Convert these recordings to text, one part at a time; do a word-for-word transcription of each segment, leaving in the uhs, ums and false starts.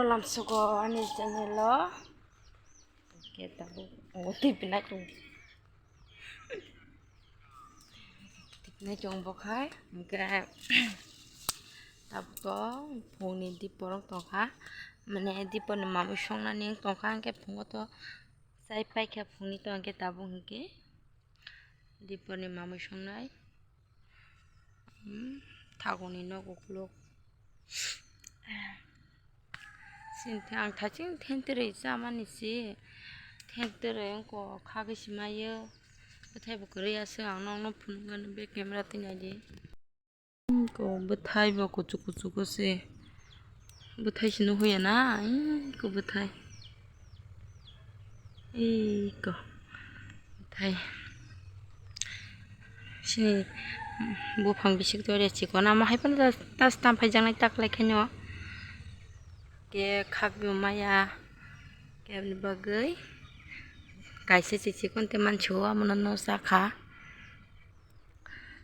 Lamsugo ani channel o. Ke tabuk o twi pinai tung. Twi pinai tung bo khai. Hingke tabuk to phungni diporok tongkha. Mane diporni mamui songnani tongkha. Hingke phungo to chai paikha phungni to hingke tabuk hingke. Diporni mamui songnai. Hmm, thagoni nok ukuluk. Sini ang thaching thentwrwi chamani se. Thentwrwi wngkha khe simaio. Bwthai bo kwrwi aswk ang nokno phunukmani be camera twi naidi. Ko bwthai bo kuchuk kuchuk se. Bwthai se nukhuya na, iko bwthai. Iko bwthai. Sini buphang bisik to re chikon ama hai phano tas tam phaijaknai taklai khaino. Ke khakbo maya keboni bagwi kaisa se chikon te mancho amo no sakha.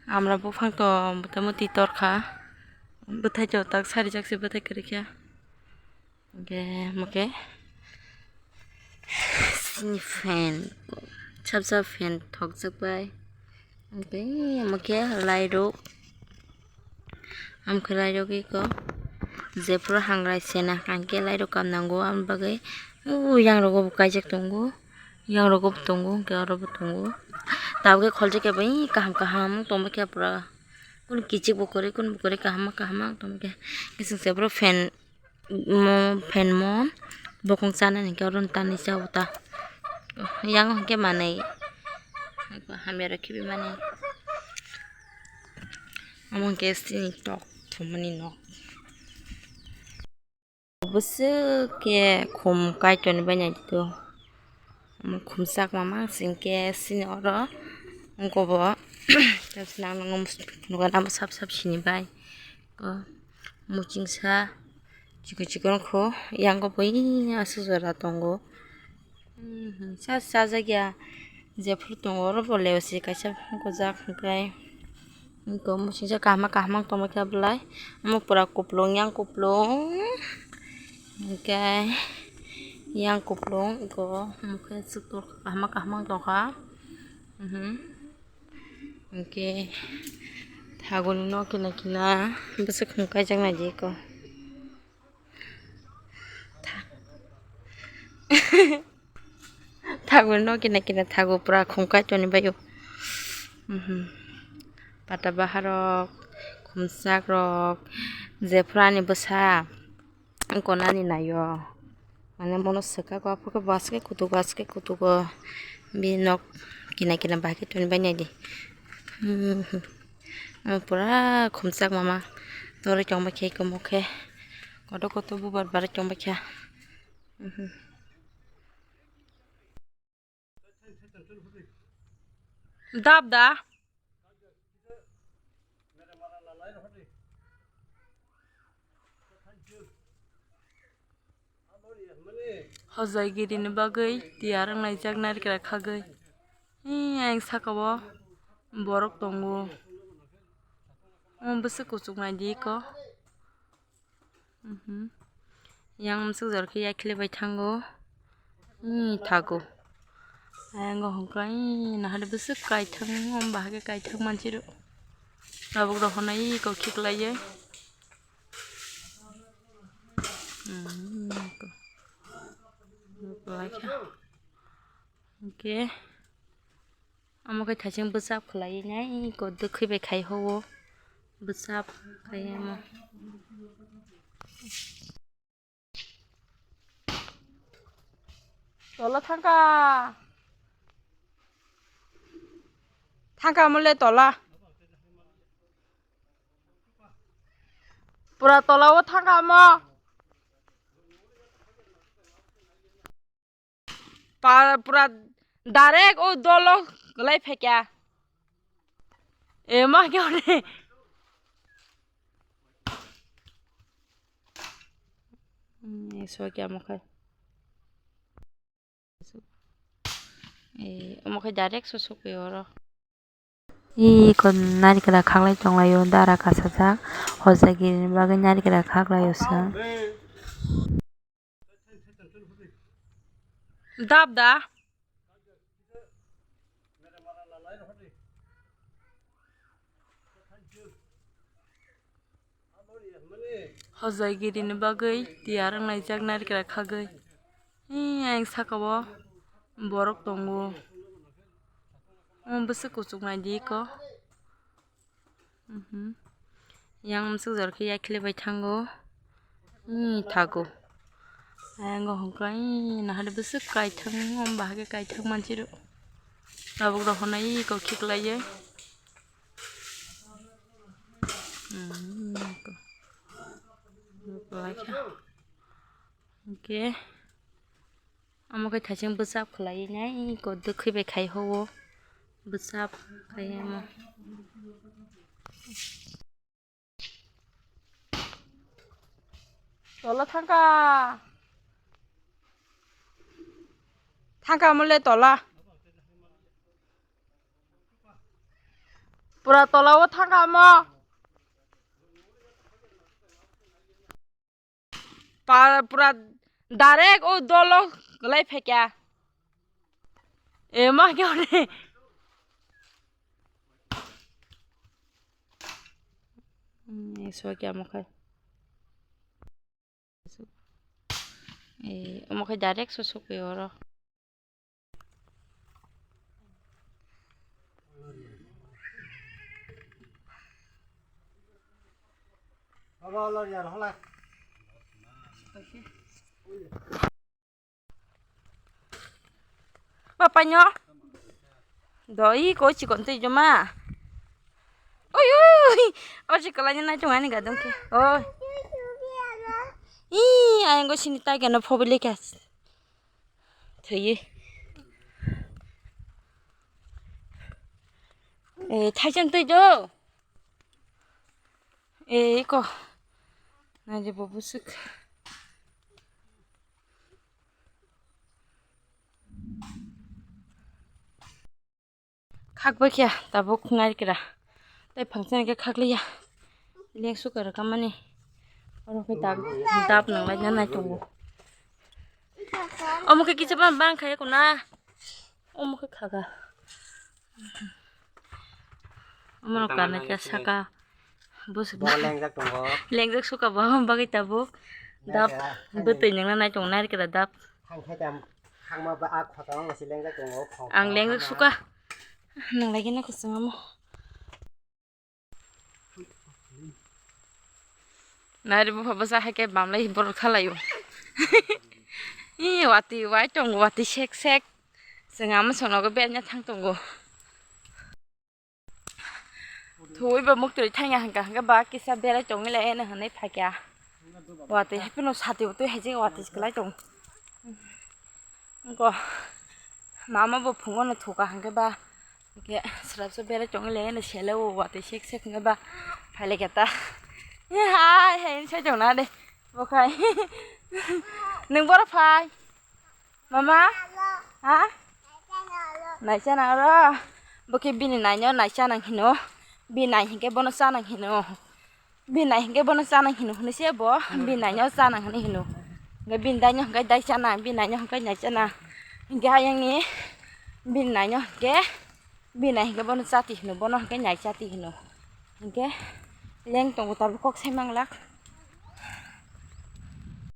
Amra buphang to mota moti torkha. Bwthai to tak sarijak se bwthai kwrwikha. Hingke mokhe sini fan sap sap fan thokjak bai. Hingke mokhe lairok. Amkhe lairok iko jephuru hangrai sena hingke lairok kam nango aboni bagwi o yangrogo bo kaijak tongo. Yangrogo bo tongo, hingke oro bo tongo. Tabukhe kholjak ya bai kaham kaham tongma khe pura. Kunu kichik bo kwrwi, kunu bo kwrwi, kaham ma kaham ma tongma khe. Kising se boro fan mo, fan mo bokong chanani hingke oro tanwi cha o ta. Yang hingke manwi hamya rok khibi mani. Omo hingke sini tok thumani nok. Bwswk khe khum kaitorni bai naidi to. Omo khum chakma mang sing khe sini oro wngkha bo. Nang nukha sap sap sini bai. Muchungsa chikon chikon kho yang bo aswk jora tongo. Sa chajakya jephuru tongo oro bo leo se kaisa gojak hwnkhe. Eko muchungsa kaham kaham tongma khe belai. Omo pura kupulung yang kupulung. Hwnkhe yang kupulung eko omo khe kaham kaham tongkha. Mhm. Hwnkhe thaguni no kina kina bwswk khum kaijak naidi eko. Tha- Thago no kina kina thago pura khum kaitorni baio. Mhm. Pata baharok, khumsakrok, jephurani bwsa wngkonani naio. Mane bono swkakgo aphuru khe baske kutugo, baske kutugo. Bini nok kina kina bahai khe toni bai naidi. Mhm. Omo pura khumsak mama. Toroi tongbai khe eko mokhe. Kotor kotor bubar baroi tongbai khe. Mhm. Dab da. Hojai giri ni bagwi tiyar wng laijak narikra khagwi. Ee, ayang saka o borok tongo. Omo bwswk kuchuk naidi eko. Mhm. Yang bwswk jora khe yakhli bai thango. Ee, thago. Ayang o hwnkhai, ee, nahar bwswk kaithang, omo bahai khe kaithang mansi rw. Tabuk rw hwnwi eko khiklaiwi. Mhm, eko. Hwnkhe. Omo khe thaising bwchap khwlaiwi nai, eko dwkhwi bai khai ho o. Bwchap khai omo. Tola thangkha. Thangkha omo le tola. Pura tola o thangkha omo. Pa-, pura direct o dolo kwlai phaikha. E ma khe hwnwi. Hmm, e sokya mo khai. E, omo khai direct so sokya oro. Iko narikra khaklai tonglaio, dara kasajak, hojagiri ni bagwi narikra khaklaio chwng. Dap da. Hojai giri ni bagwi tiyar wng laijak narikra khagwi. Ee, ayang saka o borok tongo. Omo bwswk kuchuk nai di eko. Mhm. Yang bwswk jora khe yakhli bai thango. Ee, thago. Ayang o hwnkhe, ee, nahale bwswk kaithang, omo bahai khe kaithang mansi rw. Tabuk rok hwnwi eko khiklaiwi. Mhm, eko. Eko laikha. Hwnkhe. Omo khe thaising bwchap khlaiwi nai, eko dwkhwi bai khai ho o. Bwchap khai omo. Tola thangkha. Thangkha omo le tola. Pura tola o thangkha omo. Pa-, pura direct o dolo kwlai phaikya. E ma khe hone. Hmm, so kya mo khai. E, omo khai direct so sok oro. Papanyo. Doi ko chikon tei joma. Oi, oi. O chikon lagi na chunga ni gadong ke. Oi. Ih, ayang go sini tai kena phobili kas. Thwi. E, thaijang twi jo. E, iko. Nai je bo bwswk. Khak bai khe tabuk nai kira. Tei phangsa ni khe khak liya. Leng sukar kamani. Oro khe dap, dap nang lai nai tongo. Omo khe kisa bang, bang kha eko na. Omo khe khaga. Omo no kanai kha saka. Bus bo lengjak tongo. Lengjak suka bo bagwi tabuk. Dap bwtwi nang nai tongo nai kira dap. Thang khai tam, thangma ba a khota wng si lengjak tongo, khong Ang khong lengjak khama. Suka. Nang lagi na kusung amo. Nari bupha bwsa hai khe bamlai borok thalaio. Ih, wati wai tongo, wati sek sek. Chwng amo sonogo bernya thang tongo. Thwi ba muktwi thangya hwnkha hwnkhe ba kisa berai tongwi lai eno hwnwi phaikha. Watwi haphano sati bo twi hai je watwi kwlai tong. Wngkha mama bo phungo no thuka hwnkhe ba hwnkhe swrapsa berai tongwi lai eno sele o watwi sek sek hwnkhe ba phailaikha ta. Hai hai sai tongna de bo khai. Nwng boro phai. Mama? Ha? Nai chanang ro. Bo khe bini naino nai chanang hino. Bini nai hinkhe bono chanang hino. Bini nai hinkhe bono chanang hino hwnwi se bo. Bini naino chanang hwnwi hino. Hinkhe bini daino hinkhe dai chanang, bini naino hinkhe nai chanang. Hinkhe ayangni bini naino hinkhe, bini nai hinkhe bono chati hino, bono hinkhe nai chati hino. Hinkhe leng tongo tabuk kok sai manglak.